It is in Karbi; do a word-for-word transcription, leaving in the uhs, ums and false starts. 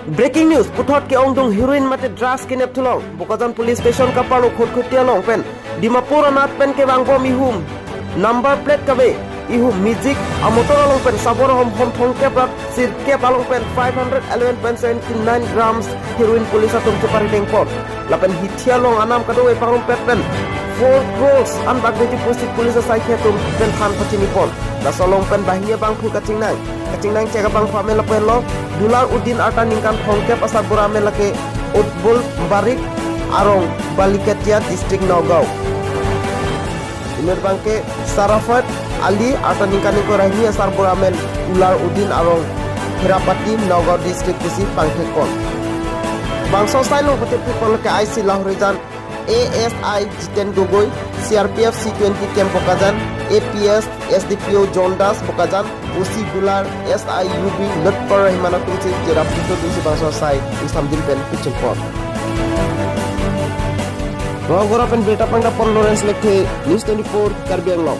Breaking news, puthot ke-ongdung heroin mate drugs kinep thulong. Bokajan Police Station kaparlo Khotkhoti along pen Dimapur anat pen kevangbom ihum number plate kave ihum Magic amotor along pen sabor ahom hom thomkep rat sirkep along pen five hundred eleven point seventy nine grams heroin police atum cheparidengpon. Lapen hithi along anam kadokave pangrumpet pen four crores an bak Beji Pusi police asaikhi atum pen than pachinipon. Laso along pen banghini abangphu kachingnang. Kachingnangchek abangphu amen lapu henlo Dular Uddin arta ningkan thomkep asarbura amen lake Utbul Barik arong Balikatia district Nagaon. Inut abangke Sarafat Ali arta ningkan ingkoi ra hini asarbura amen Dular Uddin arong Hirapati Nagaon district pusi pangthekpon. Bangso asai along patipikpon lake I C Lahorijan A S I Jiten Gogoi, C R P F C twenty camp Bokajan, A P S, S D P O John Das Bokajan, O C Dular, S I U B Lutper Rahimana atumsi jerap pututusi bangso asai ingsamdin pen pichinpon. Rogora pen birta pangdapon Lawrence Lekthe, News twenty-four, Karbi Anglong.